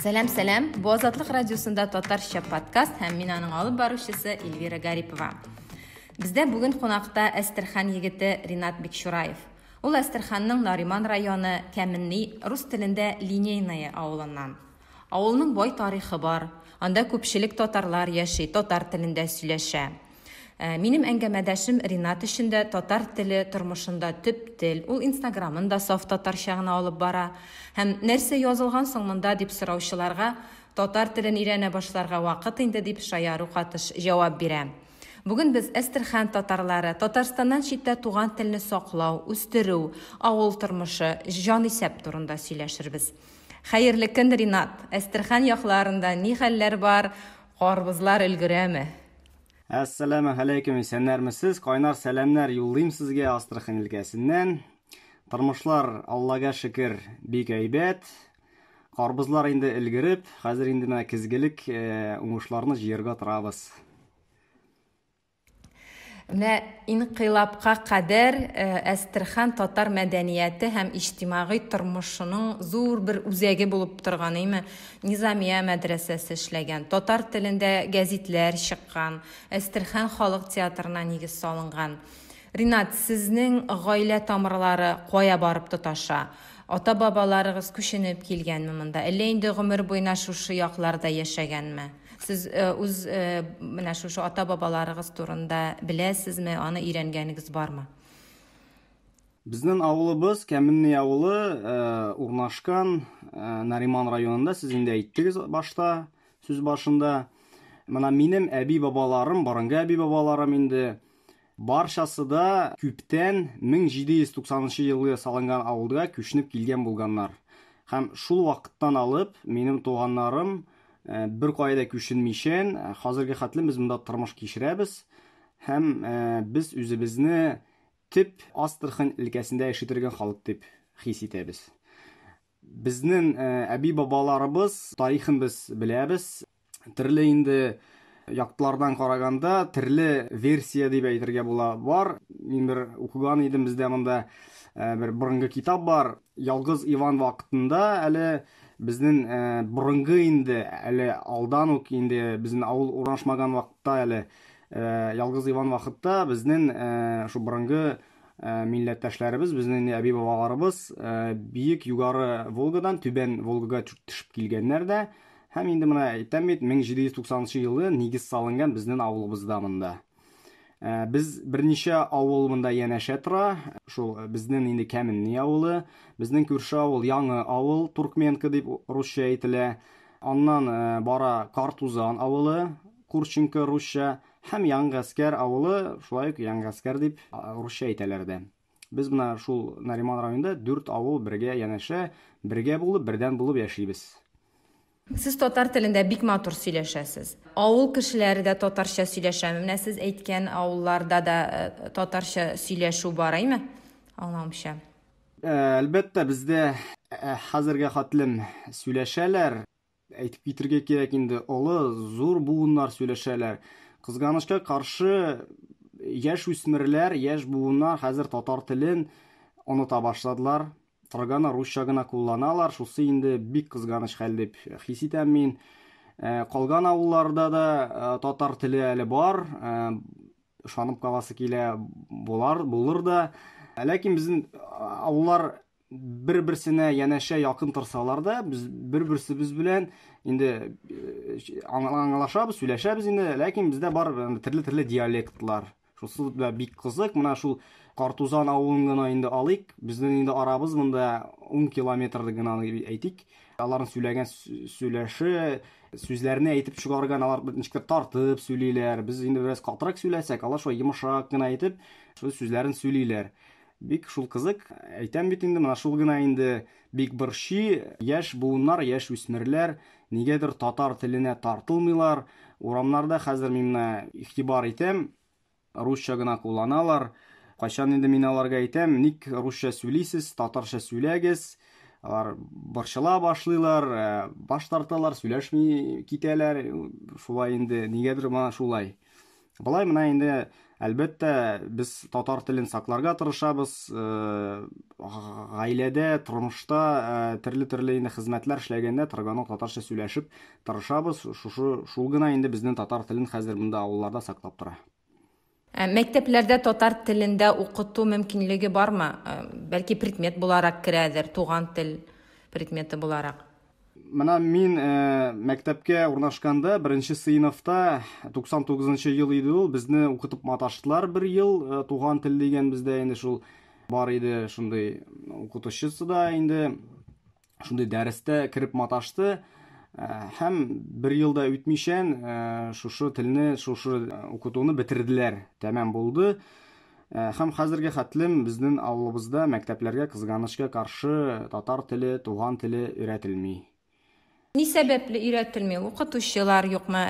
Сәлам, сәлам. Бу Азатлык радиосында татарча подкаст һәм мин аның алып баручысы Эльвира Гарипова. Бездә бүген кунакта Әстерхан егете Ринат Бикчураев. Ул Әстерханның Нариман районы Кәменни, рус телендә Линейное авылыннан. Авылның бай тарихы бар. Анда күпчелек татарлар яши, татар телендә сөйләшә. Э, минем әңгәмәдәшем Ринат өчен дә татар теле тормышында төп тел. Ул Инстаграмын да саф татарча гына алып бара. Һәм нәрсә язылган соң монда дип сораучыларга татар телен өйрәнә башларга вакыт инде дип шаяру катыш җавап бирә. Бүген без Әстерхан татарлары, Татарстаннан читтә туган телне саклау, үстерү, авыл тормышы, җанисәп турында сөйләшербез. Хәерле көн, Ринат! Әстерхан якларында ни хәлләр бар? Карбызлар өлгерәме? Әссәламегаләйкүм, исәннәрмесез? Кайнар сәламнәр юллыйм сезгә Астрахань өлкәсеннән. Тормышлар, Аллага шөкер, бик әйбәт. Карбызлар инде өлгереп, хәзер инде менә көзгелек э, уңышларны җыярга торабыз. Менә инкыйлабка кадәр э, Әстерхан татар мәдәнияте һәм иҗтимагый тормышының зур бер үзәге булып торган, име? Низамия мәдрәсәсе эшләгән, татар телендә гәзитләр чыккан, Әстерхан халык театрына нигез салынган. Ринат, сезнең гаилә тамырлары кая барып тоташа? Ата-бабаларыгыз күченеп килгәнме монда, әллә инде гомер буена шушы якларда яшәгәнме? Сез э, үз э, менә шушы ата-бабаларыгыз турында беләсезме, аны өйрәнгәнегез бармы? Безнең авылыбыз Кәменный авылы э, урнашкан Нариман районында, сез инде әйттегез башта, сүз башында. Менә минем әби-бабаларым, борынгы әби-бабаларым инде Барчасы да күптән, 1790 нчы елгы салынган авылга күченеп килгән булганнар. Һәм шул вакыттан алып, минем туганнарым беркая да күченмичән, хәзерге хәтле без монда тормыш кичерәбез. Һәм без үзебезне төп Астрахань өлкәсендә яши торган халык дип хис итәбез. Безнең әби-бабаларыбыз тарихын без беләбез. Төрле инде яктылардан караганда, төрле версия дип әйтергә була бар. Мин бер укыган идем, бездә монда бер борынгы китап бар. Ялгыз Иван вакытында әле безнең борынгы инде, әле алдан ук инде безнең авыл урнашмаган вакытта әле Ялгыз Иван вакытта безнең шул борынгы милләттәшләребез, безнең әби-бабаларыбыз биек югары Волгадан түбән Волгага төшеп килгәннәр дә, һәм инде менә әйтәм бит, 1790 елы нигез салынган безнең авылыбызда монда. Без берничә авыл монда янәшә тора. Шул безнең инде Кәменни авылы, безнең күрше авыл Яңы авыл, Туркменка дип русча әйтелә. Аннан бара Картузан авылы, Курченко русча, һәм Яңгаскәр авылы, шулай ук Яңгаскәр дип русча әйтәләр дә. Без менә шул Нариман районында дүрт авыл бергә янәшә, бергә булып, бердәм булып яшибез. Сез татар телендә бик матур сөйләшәсез. Авыл кешеләре дә татарча сөйләшәме? Менә сез әйткән авылларда да э, татарча сөйләшү бар, әйме? Аңлавымча. Э, әлбәттә, бездә э, хәзергә хәтлем сөйләшәләр. Әйтеп китергә кирәк инде, олы, зур буыннар сөйләшәләр. Кызганычка каршы, яшь үсмерләр, яшь буыннар хәзер татар телен оныта башладылар. Торганы русча гына кулланалар. Шусы инде бик кызганыч хәл дип хис итәм мин. Э, калган авылларда да э, татар теле әле бар. Э, ышанып каласы килә, булар, булыр да. Ләкин безнең авыллар бер-берсенә янәшә якын торсалар да, без бер-берсебез белән инде э, аңлашабыз, сөйләшәбез инде, ләкин бездә бар төрле-төрле диалектлар. Шусы да бик кызык. Менә шул Картузан авылын гына инде алыйк. Безнең инде арабыз монда 10 километр гына әйтик. Аларның сөйләгән сөйләше, сүзләрне әйтеп чыгарган, алар ничектер тартып сөйлиләр. Без инде бераз катырак сөйләсәк, алар шулай йомшак кына әйтеп, шул сүзләрен сөйлиләр. Бик шул кызык. Әйтәм бит инде, менә шул гына инде бик борчый. Яшь буыннар, яшь үсмерләр нигәдер татар теленә тартылмыйлар. Урамнарда хәзер мин менә игътибар итәм, русча гына кулланалар. Кайчан инде мин аларга әйтәм, ник русча сөйлисез, татарча сөйләгез. Алар борчыла башлыйлар, э, баш тарталар, сөйләшми китәләр. Шулай инде, нигәдер менә шулай. Болай менә инде, әлбәттә, без татар телен сакларга тырышабыз, гаиләдә, тормышта төрле-төрле инде хезмәтләр эшләгәндә торган татарча сөйләшеп тырышабыз. Шушы шул гына инде безнең татар телен хәзер монда авылларда саклап тора. Ә мәктәпләрдә татар телендә укыту мөмкинлеге бармы? Бәлки предмет буларак керәдер, туган тел предметы буларак. Менә мин мәктәпкә урнашканда, беренче сыйныфта, 99 ел иде ул, безне укытып маташтылар бер ел, туган тел дигән бездә инде шул бар иде, шундый укытучысы да инде шундый дәрестә кереп маташты. Һәм бер ел да үтмичән шушы телне, шушы укытуны бетерделәр, тәмам булды. Һәм хәзерге хәтлем безнең авылыбызда мәктәпләргә кызганычка каршы татар теле, туган теле өйрәтелми. Ни сәбәпле өйрәтелми? Укытучылар юкмы?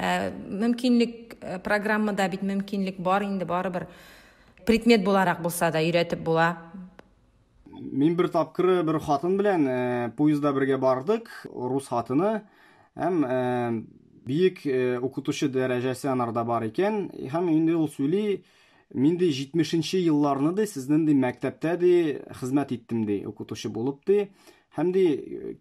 Мөмкинлек программада бит мөмкинлек бар инде барыбер. Предмет буларак булса да өйрәтеп була. Мин бер тапкыр бер хатын белән поездда бергә бардык, рус хатыны. Һәм бөек укытучы дәрәҗәсе анарда бар икән. Һәм инде ул сөйли, мин ди 70 елларны ди сезнең ди мәктәптә ди хезмәт иттем ди, укытучы булып ди. Һәм ди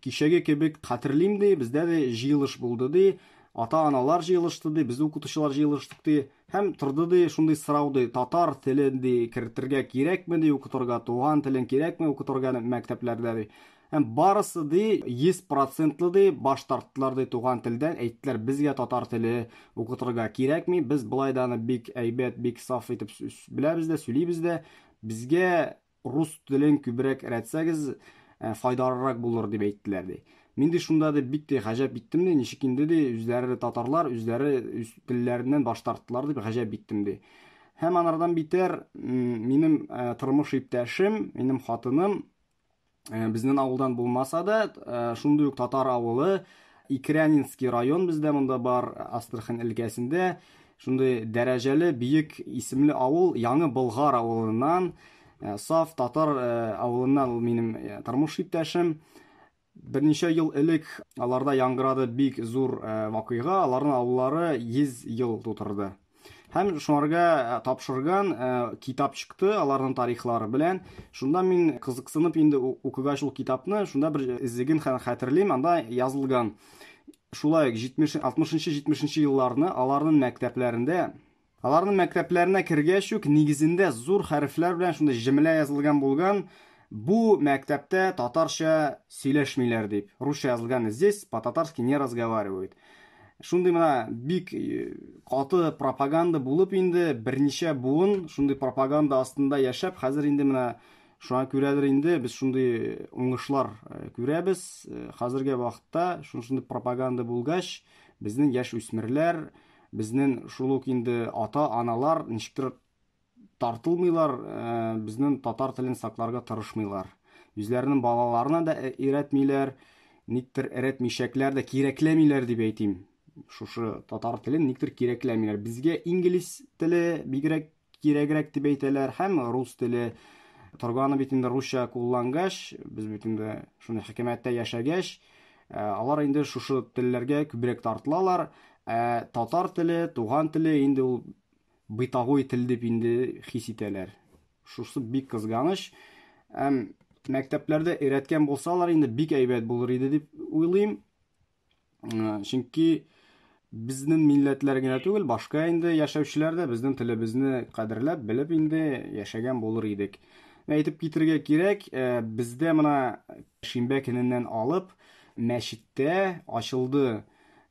кичәге кебек хәтерлим ди, бездә ди җыелыш булды ди, ата-аналар җыелышты ди, без укытучылар җыелыштык ди. Һәм торды ди шундый сорау ди, татар телен ди кертергә кирәкме ди укытырга, туган телен кирәкме укытырга мәктәпләрдә ди. Һәм барысы ди 100 процентлы ди баш тарттылар ди туган телдән, әйттеләр безгә татар теле укытырга кирәкми, без болай да аны бик әйбәт, бик саф итеп беләбез дә, сөйлибез дә, безгә рус телен күбрәк өйрәтсәгез, файдалырак булыр дип әйттеләр ди. Мин ди шунда ди бик тә гаҗәп иттем ди, ничек инде ди үзләре татарлар, үзләре үз телләреннән баш тарттылар дип гаҗәп иттем ди. Һәм анардан битәр минем тормыш иптәшем, минем хатыным безнең авылдан булмаса да, шундый ук татар авылы, Икрянинский район бездә монда бар, Астрахань өлкәсендә. Шундый дәрәҗәле, бөек исемле авыл, Яңы Болгар авылыннан, саф татар авылыннан ул минем тормыш иптәшем. Берничә ел элек аларда яңгырады бик зур вакыйга, аларның авыллары 100 ел тутырды. Һәм шуңарга тапшырган китап чыкты, аларның тарихлары белән. Шунда мин кызыксынып инде укыгач ул китапны, шунда бер эзлеген хәтерлим, анда язылган. Шулай ук 70, 60-70 елларны аларның мәктәпләрендә, аларның мәктәпләренә кергәч үк нигезендә зур хәрефләр белән шундый җөмлә язылган булган: бу мәктәптә татарча сөйләшмиләр дип. Русча язылган: здесь по-татарски не разговаривают. Шундый менә бик каты пропаганда булып инде берничә буын шундый пропаганда астында яшәп, хәзер инде менә шуңа күрәдер инде без шундый уңышлар күрәбез. Хәзерге вакытта шундый пропаганда булгач, безнең яшь үсмерләр, безнең шул ук инде ата-аналар ничектер тартылмыйлар, безнең татар телен сакларга тырышмыйлар. Үзләренең балаларына да өйрәтмиләр, никтер өйрәтмичәкләр дә, кирәкләмиләр дип әйтим. Шушы татар телен никтер кирәкләмиләр. Безгә инглиз теле бигрәк кирәгрәк дип әйтәләр һәм рус теле. Торганы бит инде русча куллангач, без бит инде шундый хөкүмәттә яшәгәч, алар инде шушы телләргә күбрәк тартылалар. Ә татар теле, туган теле инде ул бытовой тел дип инде хис итәләр. Шушы бик кызганыч. Һәм мәктәпләрдә өйрәткән булсалар инде бик әйбәт булыр иде дип уйлыйм. Чөнки безнең милләтләр генә түгел, башка инде яшәүчеләр дә безнең телебезне кадерләп, белеп инде яшәгән булыр идек. Әйтеп китергә кирәк, бездә менә шимбә көненнән алып мәчеттә ачылды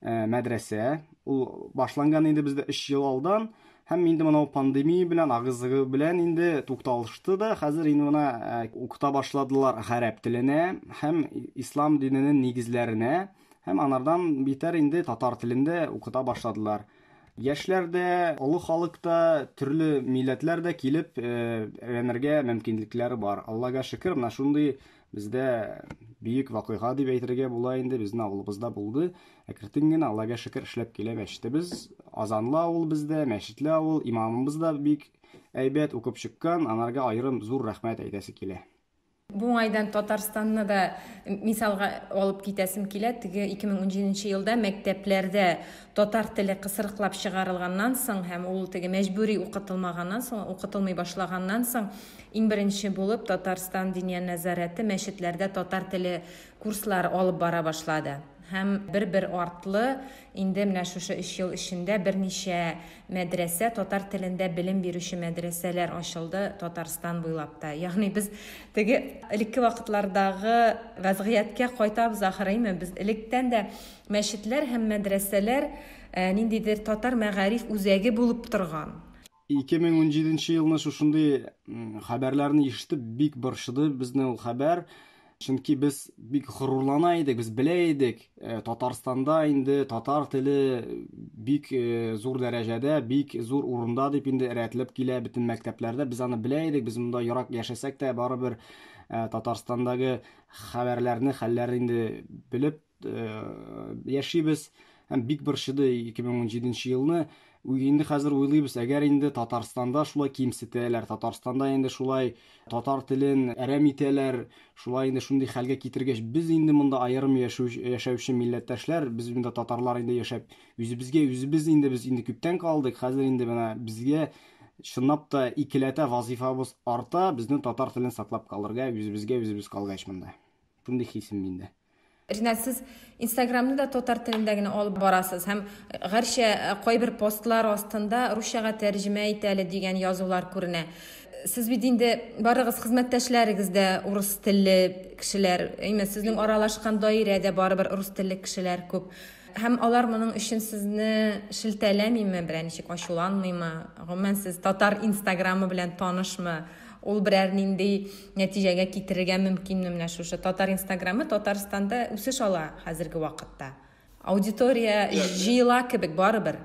мәдрәсә. Ул башланган инде бездә 3 ел алдан. Һәм инде менә пандемия белән, агызыгы белән инде тукталышты да, хәзер инде менә укыта башладылар гарәп теленә һәм ислам диненең нигезләренә, һәм анардан битәр инде татар телендә укыта башладылар. Яшьләр дә, олы халык та, төрле милләтләр дә килеп өйрәнергә мөмкинлекләре бар. Аллага шөкер, менә шундый бездә бөек вакыйга дип әйтергә була инде, безнең авылыбызда булды. Әкрен генә Аллага шөкер эшләп килә мәчетебез. Азанлы авыл бездә, мәчетле авыл, имамыбыз да бик әйбәт укып чыккан, анарга аерым зур рәхмәт әйтәсе килә. Бу уңайдан Татарстанны да мисалга алып китәсем килә. Теге 2017 елда мәктәпләрдә татар теле кысрыклап чыгарылганнан соң һәм ул теге мәҗбүри укытылмаганнан соң, укытылмый башлаганнан соң, иң беренче булып Татарстан Диния нәзарәте мәчетләрдә татар теле курслары алып бара башлады. Һәм бер-бер артлы инде менә шушы өч ел эчендә берничә мәдрәсә, татар телендә белем бирүче мәдрәсәләр ачылды Татарстан буйлап та. Ягъни без теге элекке вакытлардагы вәзгыятькә кайтабыз ахыры, әйме? Без электән дә мәчетләр һәм мәдрәсәләр ниндидер татар мәгариф үзәге булып торган. 2017 елны шушындый хәбәрләрне ишетеп бик борчыды безне ул хәбәр. Чөнки без бик горурлана идек, без белә идек, Татарстанда инде татар теле бик зур дәрәҗәдә, бик зур урында дип инде рәтләп килә бөтен мәктәпләрдә. Без аны белә идек, без монда ерак яшәсәк тә, барыбер Татарстандагы хәбәрләрне, хәлләрне инде белеп яшибез. Һәм бик борчыды 2017 елны. Инде хәзер уйлыйбыз, әгәр инде Татарстанда шулай кимсетәләр, Татарстанда инде шулай татар телен әрәм итәләр, шулай инде шундый хәлгә китергәч, без инде монда аерым яшәүче милләттәшләр, без монда татарлар инде яшәп, үзебезгә үзебез инде без инде күптән калдык, хәзер инде менә безгә чынлап та икеләтә вазифабыз арта, безнең татар телен саклап калырга, үзебезгә үзебез калгач монда. Шундый хисем миндә. Ринат, сез Инстаграмны да татар телендә генә алып барасыз һәм гәрчә кайбер постлар астында русчага тәрҗемә ит әле дигән язулар күренә. Сез бит инде барыгыз хезмәттәшләрегез дә урыс телле кешеләр, әйме, сезнең аралашкан даирәдә барыбер рус телле кешеләр күп. Һәм алар моның өчен сезне шелтәләмиме, берәр ничек ачуланмыймы? Гомумән, сез татар Инстаграмы белән танышмы? Ул берәр нинди нәтиҗәгә китерергә мөмкинме? Менә шушы татар Инстаграмы Татарстанда үсеш ала хәзерге вакытта. Аудитория җыела кебек барыбер.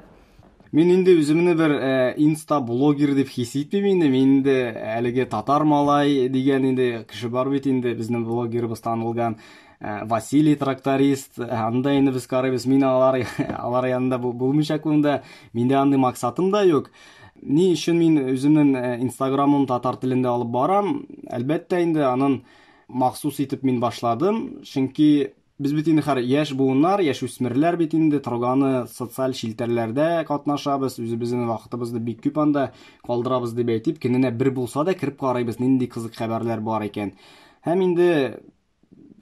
Мин инде үземне бер инста-блогер дип хис итмим инде. Мин инде әлеге татар малай дигән инде кеше бар бит инде, безнең блогерыбыз танылган Василий тракторист. Анда инде без карыйбыз, мин алар алар янында булмыйча күңдә, миндә андый максатым да юк. Ни өчен мин үземнең Инстаграмым татар телендә алып барам? Әлбәттә инде анын махсус итеп мин башладым, чөнки без бит инде хәр яшь буыннар, яшүсмерләр бит инде торганы социаль челтәрләрдә катнашабыз, үзебезнең вакытыбызны бик күп анда калдырабыз дип әйтеп, көненә бер булса да кереп карыйбыз, нинди кызык хәбәрләр бар икән. Һәм инде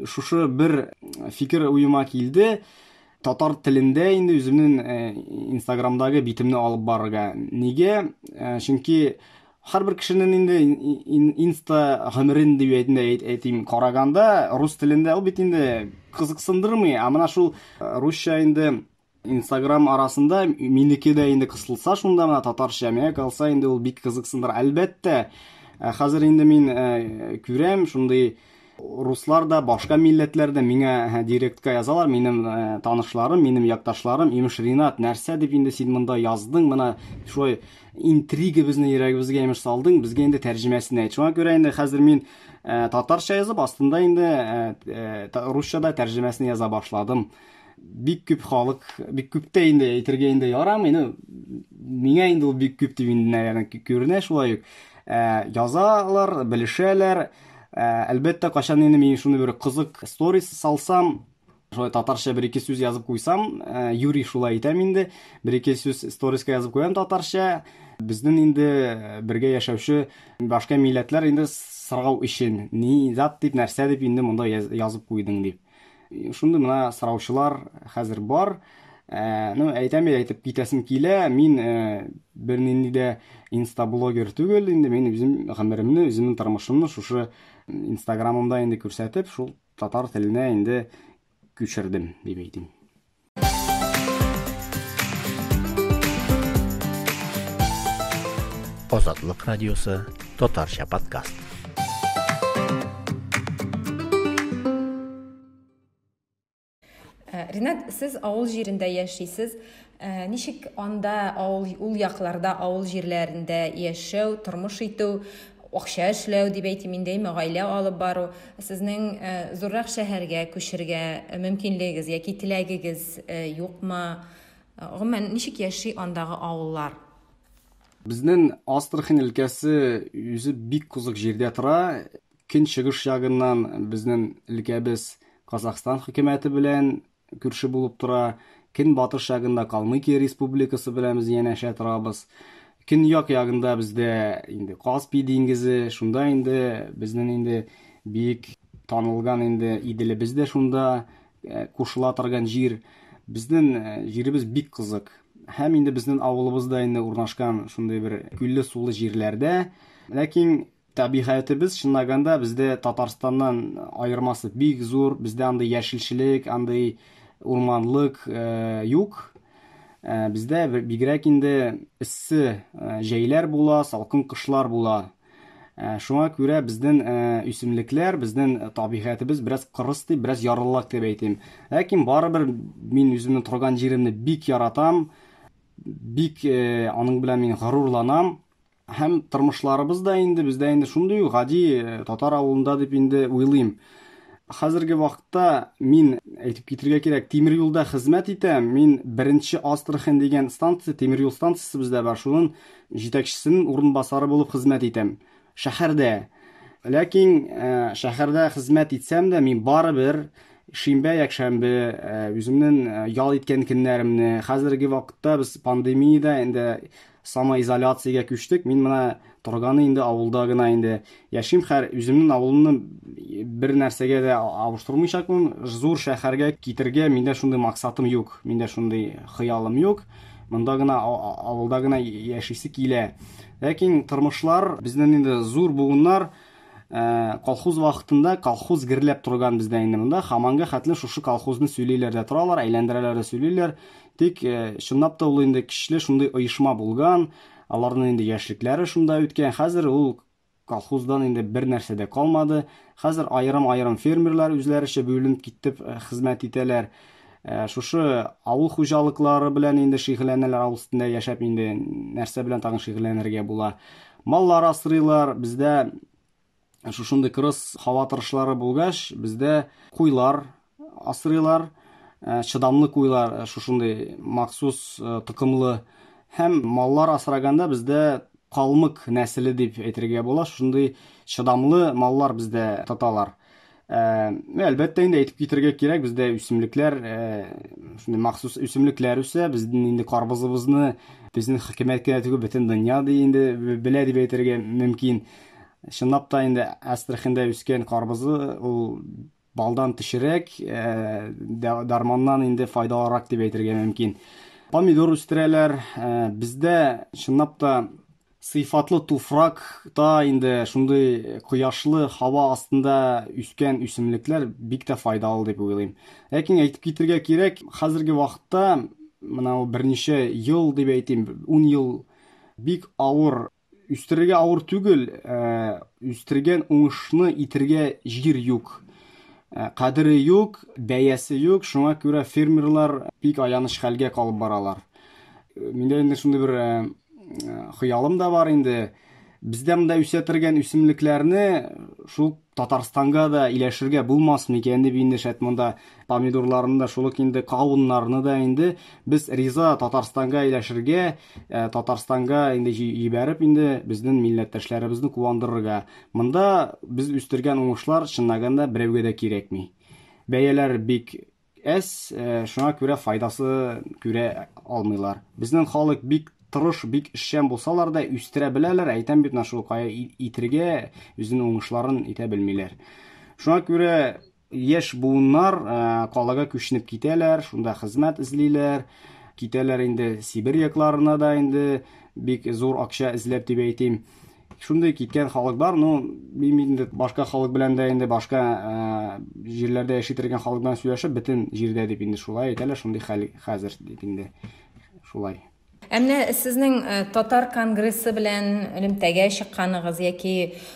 шушы бер фикер уема килде, татар телендә инде үземнең Инстаграмдагы битемне алып барырга. Нигә? Чөнки һәрбер кешенең инде инста гомерен дип әйтим, караганда рус телендә ул бит инде кызыксындырмый, ә менә шул русча инде Инстаграм арасында минеке дә инде кысылса шунда менә татарча, миңа калса инде ул бик кызыксындыра. Әлбәттә, хәзер инде мин күрәм шундый руслар да, башка милләтләр дә миңа директка язалар, минем танышларым, минем якташларым, имеш, Ринат, нәрсә дип инде син монда яздың, менә шулай интрига безнең йөрәгебезгә имеш салдың, безгә инде тәрҗемәсен әйт. Шуңа күрә инде хәзер мин татарча язып, астында инде русча да тәрҗемәсен яза башладым. Бик күп халык, бик күп тә инде әйтергә инде ярамый, ну, миңа инде ул бик күп дип инде, наверное, күренә шулай ук. Язалар, белешәләр. Әлбәттә, кайчан инде мин шуны бер кызык сторис салсам, шулай татарча бер-ике сүз язып куйсам, юри шулай итәм инде, бер-ике сүз сториска язып куям татарча. Безнең инде бергә яшәүче башка милләтләр инде сорау өчен, ни зат дип, нәрсә дип инде монда язып куйдың дип. Шундый менә сораучылар хәзер бар. Ну, әйтәм бит, әйтеп китәсем килә, мин бернинди дә инстаблогер түгел, инде мин үзем гомеремне, үземнең тормышымны шушы Инстаграмымда инде күрсәтеп, шул татар теленә инде күчердем, дип әйтим. Азатлык радиосы, татарча подкаст. Ринат, сез авыл җирендә яшисез. Ничек анда авыл, ул якларда, авыл җирләрендә яшәү, тормыш итү, акча эшләү дип әйтим инде, әйме, гаилә алып бару, сезнең зуррак шәһәргә күчергә мөмкинлегегез яки теләгегез юкмы? Гомумән, ничек яши андагы авыллар? Безнең Астрахань өлкәсе үзе бик кызык җирдә тора. Көнчыгыш ягыннан безнең өлкәбез Казахстан хөкүмәте белән күрше булып тора. Көнбатыш ягында Калмыкия республикасы белән без янәшә торабыз. Көньяк ягында бездә инде Каспий диңгезе, шунда инде безнең инде бик танылган инде Иделебез дә шунда э, кушыла торган җир. Безнең э, җиребез бик кызык. Һәм инде безнең авылыбыз да инде урнашкан шундый бер күлле сулы җирләрдә. Ләкин Табигатебез чынлаганда бездә Татарстаннан аермасы бик зур. Бездә андый яшелчелек, андый урманлык э, юк. Э, бездә бигрәк инде эссе э, җәйләр була, салкын кышлар була. Шуңа күрә безнең үсемлекләр, безнең табигатебез бераз кырыс дип, бераз ярлылак дип әйтим. Ләкин барыбер мин үземнең торган җиремне бик яратам. Бик аның белән мин горурланам. Һәм тормышларыбыз да инде бездә инде шундый ук гади э, татар авылында дип инде уйлыйм. Хәзерге вакытта мин әйтеп китергә кирәк, тимер юлда хезмәт итәм. Мин беренче Астрахань дигән станция, тимер юл станциясе бездә бар. Шуның җитәкчесенең урынбасары булып хезмәт итәм. Шәһәрдә. Ләкин э, шәһәрдә хезмәт итсәм дә, мин барыбер шимбә, якшәмбе э, үземнең ял иткән көннәремне, хәзерге вакытта без пандемиядә инде самоизоляциягә күчтек. Мин менә торганы инде авылда гына инде яшим. Хәр үземнең авылымны бер нәрсәгә дә авыштырмыйчакмын. Зур шәһәргә китергә миндә шундый максатым юк. Миндә шундый хыялым юк. Монда гына авылда гына яшисе килә. Ләкин тормышлар безнең инде зур буыннар э, колхоз вакытында колхоз гөрләп торган бездә инде монда хаманга хәтле шушы колхозны сөйлиләр дә торалар, әйләндерәләр дә сөйлиләр. Тик э, чынлап та ул инде көчле шундый оешма булган, аларның инде яшьлекләре шунда үткән. Хәзер ул колхоздан инде бер нәрсә дә калмады. Хәзер аерым-аерым фермерлар үзләречә бүленеп китеп э, хезмәт итәләр. Э, шушы авыл хуҗалыклары белән инде шигыльләнәләр, авыл өстендә яшәп инде нәрсә белән тагын шигыльләнергә була. Маллар асрыйлар, бездә шушындый кырыс һава торышлары булгач, бездә куйлар асрыйлар, э, чыдамлы куйлар, э, шушындый махсус э, токымлы һәм маллар асраганда бездә калмык нәселе дип әйтергә була, шушындый чыдамлы маллар бездә тоталар. Ә, әлбәттә инде әйтеп китергә кирәк, бездә үсемлекләр, ә, шундый махсус үсемлекләр үсә. Безнең инде карбызыбызны безнең хөкүмәт кенә түгел, бөтен дөнья ди инде белә дип әйтергә мөмкин. Чынлап та инде Әстерханда үскән карбызы ул балдан төшерәк, ә, дарманнан инде файдалырак дип әйтергә мөмкин. Помидор үстерәләр. Ә, бездә чынлап та сыйфатлы туфракта инде шундый кояшлы һава астында үскән үсемлекләр бик тә файдалы дип уйлыйм. Ләкин әйтеп китергә кирәк, хәзерге вакытта менә ул берничә ел дип әйтим, 10 ел бик авыр үстерергә авыр түгел, э, үстергән уңышны итергә җир юк. Э, кадере юк, бәясе юк, шуңа күрә фермерлар бик аяныч хәлгә калып баралар. Э, миндә инде шундый бер хыялым да бар инде. Бездә монда үсә торган үсемлекләрне шул Татарстанга да иләшергә булмас микән дип инде шәт монда помидорларны да шул ук инде кавыннарны да инде без риза Татарстанга иләшергә, э, Татарстанга инде җибәреп инде безнең милләттәшләребезне куандырырга. Монда без үстергән уңышлар чынлаганда берәүгә дә кирәкми. Бәяләр бик Әз, э, шуңа күрә файдасы күрә алмыйлар. Безнең халык бик тырыш, бик эшчән булсалар да, үстерә беләләр, әйтәм бит, менә шул кая итергә үзенең уңышларын итә белмиләр. Шуңа күрә яшь буыннар э, калага күченеп китәләр, шунда хезмәт эзлиләр, китәләр инде Сибирь якларына да инде бик зур акча эзләп дип әйтим. Шундый киткән халык бар, ну, мин инде башка халык белән дә инде башка э, җирләрдә яши торган халык белән сөйләшеп, бөтен җирдә дип инде шулай әйтәләр, шундый хәл хәзер дип инде шулай. Ә менә сезнең э, татар конгрессы белән элемтәгә чыкканыгыз яки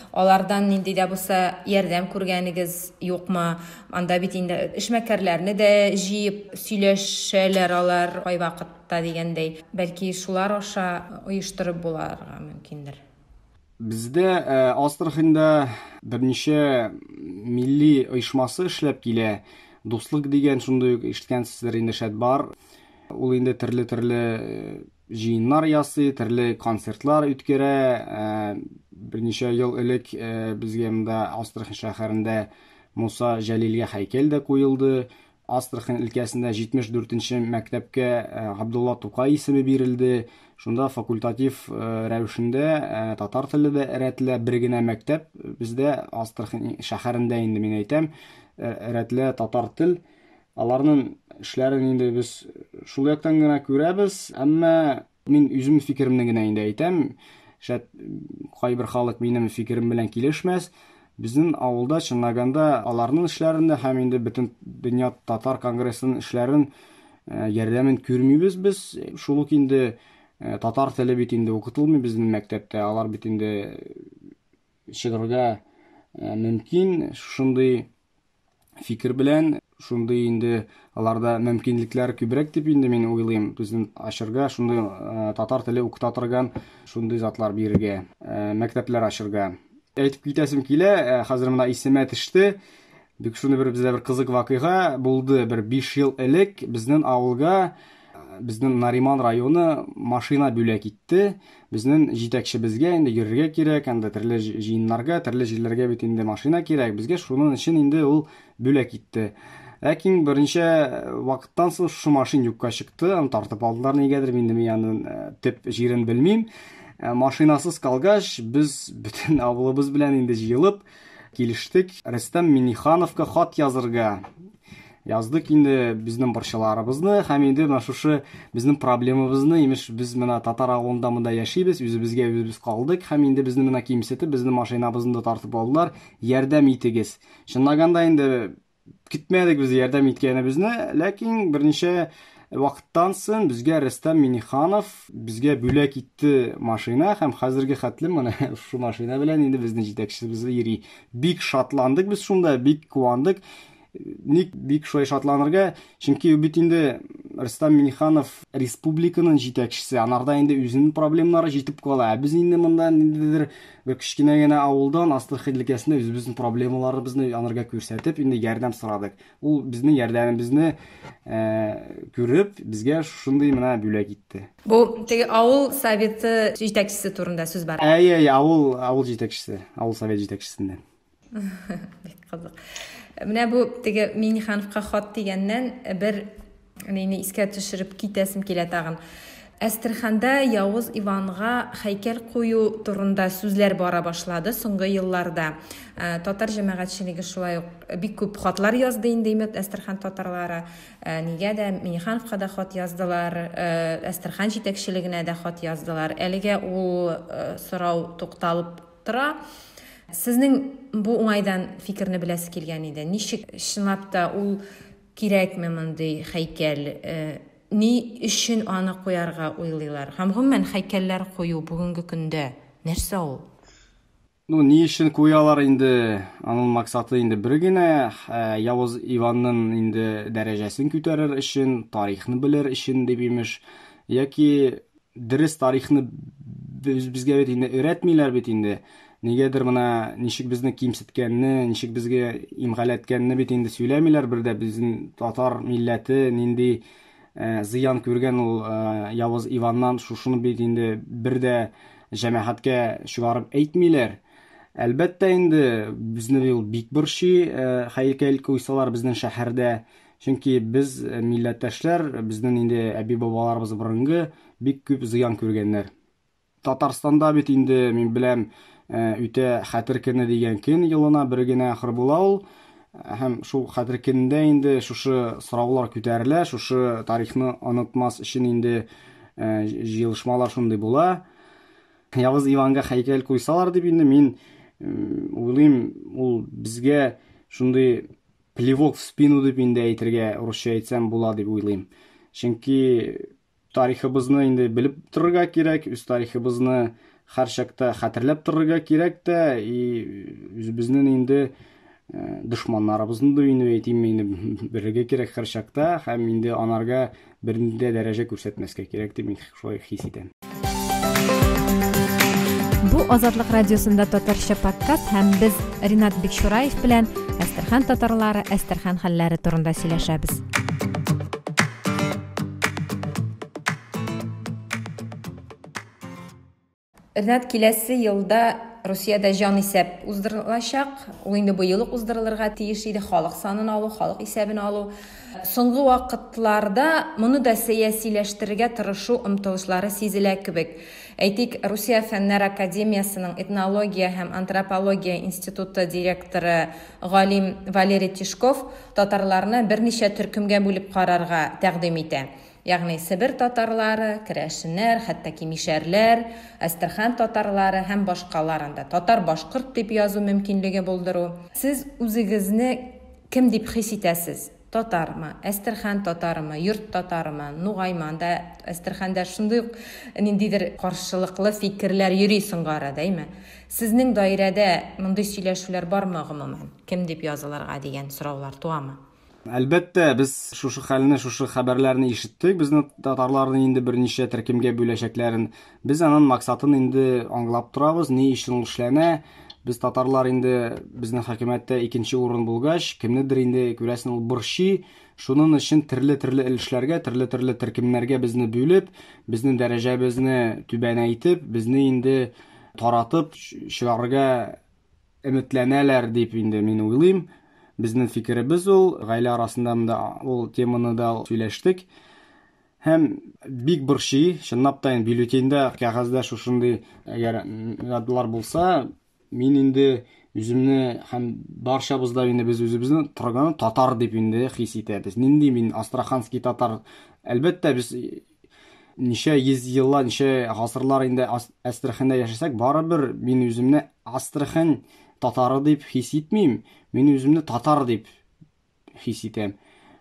алардан нинди дә булса ярдәм күргәнегез юкмы? Анда бит инде эшмәкәрләрне дә җыеп сөйләшәләр алар кайвакыт. Та дигәндәй, бәлки шулар аша оештырып буларга мөмкиндер. Бездә э, Астраханьда берничә милли оешмасы эшләп килә. Дуслык дигән шундый ук ишеткәнсездер инде шәт бар. Ул инде төрле-төрле э, җыеннар ясый, төрле концертлар үткәрә. Э, Берничә ел элек безгә монда Астрахань шәһәрендә Муса Җәлилгә һәйкәл дә куелды. Астрахань өлкәсендә 74 нче мәктәпкә Габдулла Тукай исеме бирелде. Шунда факультатив рәвешендә татар теле дә өйрәтелә. Бер генә мәктәп бездә Астрахань шәһәрендә инде мин әйтәм, өйрәтелә татар тел. Аларның эшләрен инде без шул яктан гына күрәбез, әмма мин үзем фикеремне генә инде әйтәм. Шәт кайбер халык минем фикерем белән килешмәс. Безнең авылда чынлаганда аларның эшләрендә һәм инде бөтен дөнья татар конгрессының эшләрен ярдәмен күрмибез без. Шул ук инде татар теле бит инде укытылмый безнең мәктәптә. Алар бит инде чыгарга мөмкин шундый фикер белән, шундый инде аларда мөмкинлекләр күбрәк дип инде мин уйлыйм. Безнең ачырга шундый татар теле укыта торган шундый затлар бирергә, мәктәпләр ачырга. Әйтеп китәсем килә, хәзер менә исемә төште. Бик шуны бер бездә бер кызык вакыйга булды. Бер 5 ел элек безнең авылга безнең Нариман районы машина бүләк итте. Безнең җитәкчебезгә инде йөрергә кирәк, анда төрле җыеннарга, төрле җирләргә бит инде машина кирәк. Безгә шуның өчен инде ул бүләк итте. Ләкин берничә вакыттан соң шушы машина юкка чыкты, аны тартып алдылар нигәдер, инде мин аның төп җирен белмим. Машинасыз калгач, без бөтен авылыбыз белән инде җыелып килештек Рөстәм Миңнехановка хат язырга. Яздык инде безнең борчыларыбызны һәм инде менә шушы безнең проблемабызны, имеш, без менә татар авылында монда яшибез, үзебезгә үзебез калдык һәм инде безне менә кимсетеп, безнең машинабызны да тартып алдылар, ярдәм итегез. Чынлаганда инде көтмәдек без ярдәм иткәнебезне, ләкин берничә вакыттан соң безгә Рөстәм Миңнеханов безгә бүләк итте машина һәм хәзерге хәтле менә шушы машина белән инде безнең җитәкчебез йөри. Бик шатландык без шунда, бик куандык. Ник бик шулай шатланырга? Чөнки бит инде Рөстәм Миңнеханов республиканың җитәкчесе, анарда инде үзенең проблемнары җитеп кала. Ә без инде монда ниндидер бер кечкенә генә авылдан Астрахань өлкәсендә үзебезнең проблемаларыбызны анарга күрсәтеп, инде ярдәм сорадык. Ул безнең ярдәмебезне күреп, безгә шундый менә бүләк итте. Бу теге авыл советы җитәкчесе турында сүз бара. Әйе, әйе, авыл җитәкчесе, авыл совет җитәкчесеннән. Бик кызык. Менә бу теге Миңнехановка хат дигәннән бер нейне искә төшереп китәсем килә тагын. Әстерханда Явыз Иванга һәйкәл кую турында сүзләр бара башлады соңгы елларда. Татар җәмәгатьчелеге шулай ук бик күп хатлар язды инде Имет Әстерхан татарлары. Нигә дә Миңнехановка да хат яздылар, Әстерхан җитәкчелегенә дә хат яздылар. Әлегә ул сорау тукталып тора. Сезнең бу уңайдан фикерне беләсе килгән иде. Ничек чынлап та ул кирәкме мондый һәйкәл? Ни өчен аны куярга уйлыйлар? Һәм гомумән һәйкәлләр кую бүгенге көндә нәрсә ул? Ну, ни өчен куялар инде? Аның максаты инде бер генә, Явыз Иванның инде дәрәҗәсен күтәрер өчен, тарихны белер өчен дип имеш. Яки дөрес тарихны безгә бит инде өйрәтмиләр бит инде. Нигәдер менә ничек безне кимсеткәнне, ничек безгә имгәләткәнне бит инде сөйләмиләр. Бер дә безнең татар милләте нинди зыян күргән ул Явыз Иваннан, шушыны бит инде бер дә җәмәгатькә чыгарып әйтмиләр. Әлбәттә инде безне ул бик борчый, һәйкәл куйсалар безнең шәһәрдә. Чөнки без милләттәшләр, безнең инде әби-бабаларыбыз борынгы бик күп зыян күргәннәр. Татарстанда бит инде мин беләм, үтә хәтер көне дигән көн елына бер генә ахыр була ул. Һәм шул хәтер көнендә инде шушы сораулар күтәрелә, шушы тарихны онытмас өчен инде җыелышмалар шундый була. Явыз Иванга һәйкәл куйсалар дип инде мин уйлыйм, ул безгә шундый плевок в спину дип инде әйтергә, русча әйтсәм була дип уйлыйм. Чөнки тарихыбызны инде белеп торырга кирәк, үз тарихыбызны һәр чакта хәтерләп торырга кирәк тә, и үзебезнең инде дошманнарыбызны да инде әйтим инде белергә кирәк һәр чакта, һәм инде анарга бернинди дә дәрәҗә күрсәтмәскә кирәк дип мин шулай хис итәм. Бу Азатлык радиосында татарча подкаст һәм без Ринат Бикчураев белән Әстерхан татарлары, Әстерхан хәлләре турында сөйләшәбез. Ринат, киләсе елда Русиядә җанисәп уздырылачак. Ул инде быел ук уздырылырга тиеш иде, халык санын алу, халык исәбен алу. Соңгы вакытларда моны да сәясиләштерергә тырышу омтылышлары сизелә кебек. Әйтик, Русия Фәннәр академиясенең этнология һәм антропология институты директоры галим Валерий Тишков татарларны берничә төркемгә бүлеп карарга тәкъдим итә. Ягъни Себер татарлары, керәшеннәр, хәтта ки мишәрләр, Әстерхан татарлары һәм башкалар анда. Татар-башкорт дип язу мөмкинлеге булдыру. Сез үзегезне кем дип хис итәсез? Татармы, Әстерхан татарымы, йорт татарымы, нугаймы? Анда Әстерханда шундый ук ниндидер каршылыклы фикерләр йөри соңгы арада, әйме? Сезнең даирәдә мондый сөйләшүләр бармы гомумән? Кем дип язылырга дигән сораулар туамы? Әлбәттә, без шушы хәлне, шушы хәбәрләрне ишеттек. Безне татарларны инде берничә төркемгә бүләчәкләрен. Без аның максатын инде аңлап торабыз, ни өчен ул эшләнә. Без татарлар инде безнең хакимияттә икенче урын булгач, кемнедер инде күрәсең ул борчый. Шуның өчен төрле-төрле өлешләргә, төрле-төрле төркемнәргә безне бүлеп, безнең дәрәҗәбезне түбәнәйтеп, безне инде таратып чыгарырга өметләнәләр дип инде мин уйлыйм. Безнең фикеребез ул, гаилә арасында монда ул теманы да сөйләштек. Һәм бик борчый, чынлап та инде бюллетеньдә, кәгазьдә шушындый әгәр ядлар булса, мин инде үземне һәм барчабыз да инде без үзебезне торганы татар дип инде хис итәбез. Нинди мин астраханский татар? Әлбәттә, без ничә йөз еллар, ничә гасырлар инде Әстерханда яшәсәк, барыбер мин үземне Астрахань татары дип хис итмим. Мин үземне татар дип хис итәм.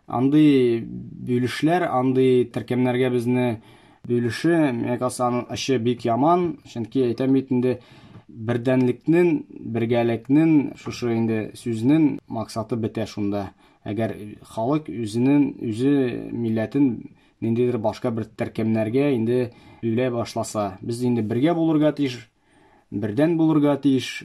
Андый бүлешләр, андый төркемнәргә безне бүлеше, мне кажется, аның эше бик яман, чөнки әйтәм бит инде, бердәнлекнең, бергәлекнең, шушы инде сүзнең максаты бетә шунда. Әгәр халык үзенең үзе милләтен ниндидер башка бер төркемнәргә инде бүлә башласа, без инде бергә булырга тиеш, бердән булырга тиеш,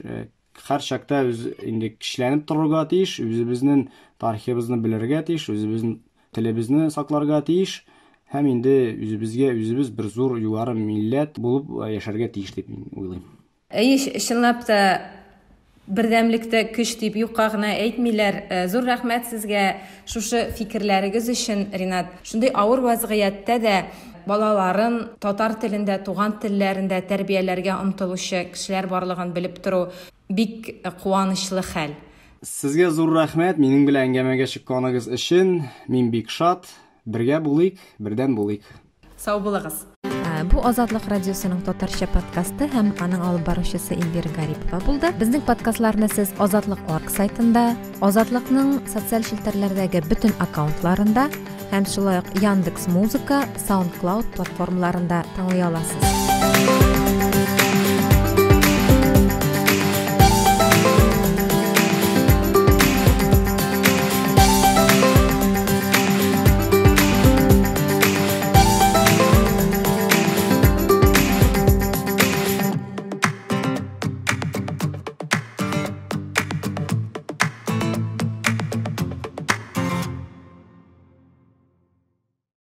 һәр чакта үз инде көчләнеп торырга тиеш, үзебезнең тарихыбызны белергә тиеш, үзебезнең телебезне сакларга тиеш һәм инде үзебезгә үзебез бер зур югары милләт булып яшәргә тиеш дип мин уйлыйм. Әйе, чынлап та бердәмлектә көч дип юкка гына әйтмиләр. Зур рәхмәт сезгә шушы фикерләрегез өчен, Ринат. Шундый авыр вазгыятьтә дә балаларын татар телендә, туган телләрендә тәрбияләргә омтылучы кешеләр барлыгын белеп тору бик куанычлы хәл. Сезгә зур рәхмәт, минем белән әңгәмәгә чыкканыгыз өчен. Мин бик шат. Бергә булыйк, бердәм булыйк. Сау булыгыз. Бу Азатлык радиосының татарча подкасты һәм аның алып баручысы Эльвира Гарипова булды. Безнең подкастларны сез Азатлык орг сайтында, Азатлыкның социаль челтәрләрдәге бөтен аккаунтларында һәм шулай ук Яндекс Музыка, SoundCloud платформаларында тыңлый аласыз.